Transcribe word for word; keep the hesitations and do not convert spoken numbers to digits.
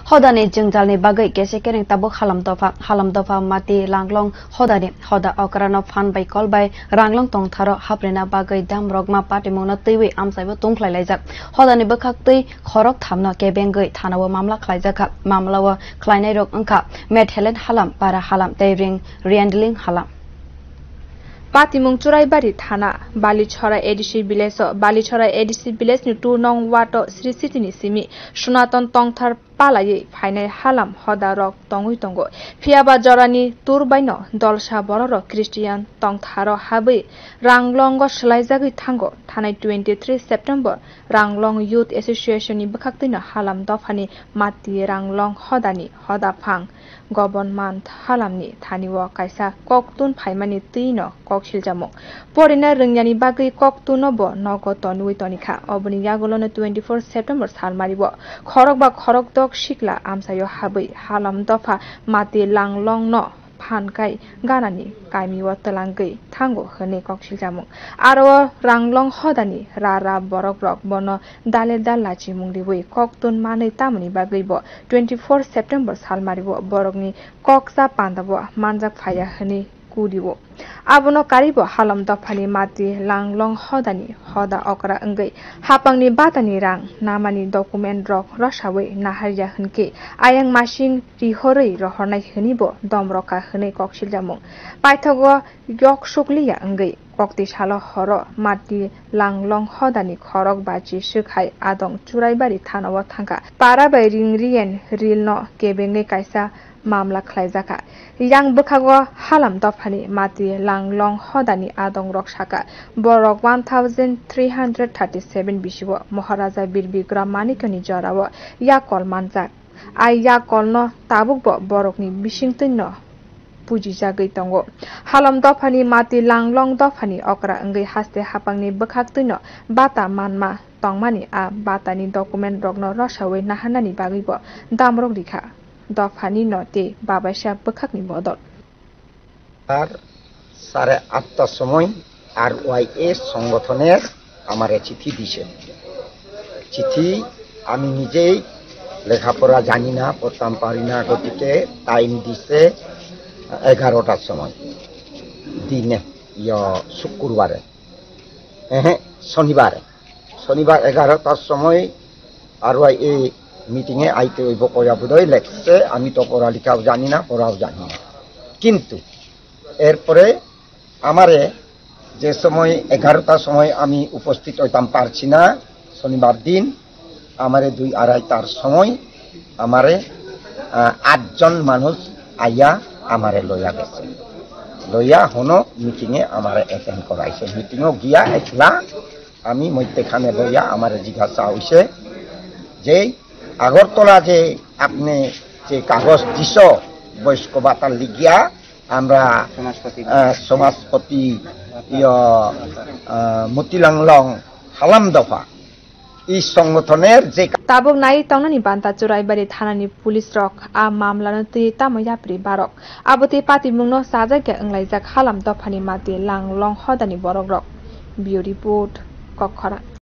Hodani jwngjalni bagwi kese kereng tabuk Halam dopha. Halam dopha Mati Langlong hodani hoda okrano phan bai kol bai Ranglong tongtharo haprina bagwi dam rokma patimungno twiwi amchaibo tungkhlai laijak. Hodani bwkhak twi khorok thamno kebengwi thanao mamla khlaijakha. Mamlao khlainairok wngkha Methelen Halam, Para Halam tei Ring Riandling Halam. Patimung Churaibari thana, Balichora A D C village o, Balichora A D C village ni two nong ward o Sri City ni simi Sunaton tongthar palaiwi phainai Halam hoda rok tongwi tongo. Phiyaba jorani tur baino dolsa borok rok Christian tongtharo habwi Ranglongo swlaijagwi thango. Thanai twenty three September Ranglong Youth Association ni bwkhaktwino Halam dophani Mati Ranglong hodani hoda phang Gobonmant Halamni thanio kaisa koktun phaimani twino kok siljamung. Porina rwngyani bagwi koktuno bo nogo tonwi tonikha. Oboni yagulono twenty four September salmario khorok ba khorok dok sikla amchaio habwi Halam dopha Mati Langlongno phan kai ganani kaimio twlangwi thango hwnwi kok siljamung. Aro Ranglong hodani rara borok rok bono dale dal lachimung riwi koktun manwi tamoni bagwi bo twenty four September salmario borokni koksa pandabo manjak phaiya hwnwi kudio. Abono karibo Halam dophani Mati Langlong hodani hoda okra wngwi hapangni batani rang namani document rok rosawi naharya hwnkhe ayang masing rihorwi rohornai hwnwibo domrokha hwnwi kok siljamung. Paithago yok sukliya wngwi kokti salo horo Mati Langlong hodani khorok bachi swkhai adong Churaibari thanao thangkha. Para bai Ring Rien Rilno kebengwi kaisa mamla khlaijakha. Yang bwkhago Halam dophani Mati Langlong hodani adongrok sakha, borok one thousand three hundred thirty seven bisio Maharaja Bir Bikram Manikyoni jorao yakol manjak. A yakolno tabukbo borokni bisingtwino pujijagwi tongo. Halam dophani Mati Langlong dophani okra wngwi haste hapangni bwkhaktwino bata manma tongmani a batani document rokno rosawi naharnani bagwibo damrok rikha. Dophani no tei babaisa bwkhakni bodol. আর সাড়ে আটটার সময় আরওয়াইএ সংগঠনের আমারে চিঠি দিছে। চিঠি আমি নিজেই লেখাপড়া জানি না, পড়তাম পারি না, গতিকে টাইম দিছে এগারোটার সময় দিনে, ইয়, শুক্রবারে, এহে, শনিবারে। শনিবার এগারোটার সময় আরওয়াইএ মিটিংয়ে আইতে হইব কয়া বোধহয় লেখছে, আমি তো পড়ালেখাও জানি না, পড়াও জানি না। কিন্তু এরপরে আমারে যে সময় এগারোটার সময় আমি উপস্থিত হইতাম পারছি না, শনিবার দিন, আমারে দুই আড়াইটার সময় আমারে, আহ, আটজন মানুষ আইয়া আমারে লইয়া গেছে। লইয়া হনো মিটিংয়ে আমারে অ্যাটেন্ড করাইছে। মিটিংও গিয়া একলা আমি মধ্যেখানে বইয়া আমারে জিজ্ঞাসা হইছে যে আগরতলা যে আপনি যে কাগজ দিছ বয়স্ক ভাতার লিগিয়া আমরা, সমাজপতি। আহ, সমাজপতি, ইয়, আহ, মতিলাংলং হালাম দফা এই সংগঠনের যে Tabuk nai tongnani banta Churaibari thanani police rok a mamlano twi tamo yapri barok. Abo tei patimungno chajakya wnglaijak Halam dophani Mati Langlong hodani borok rok. Bureau report, Kokkhorang.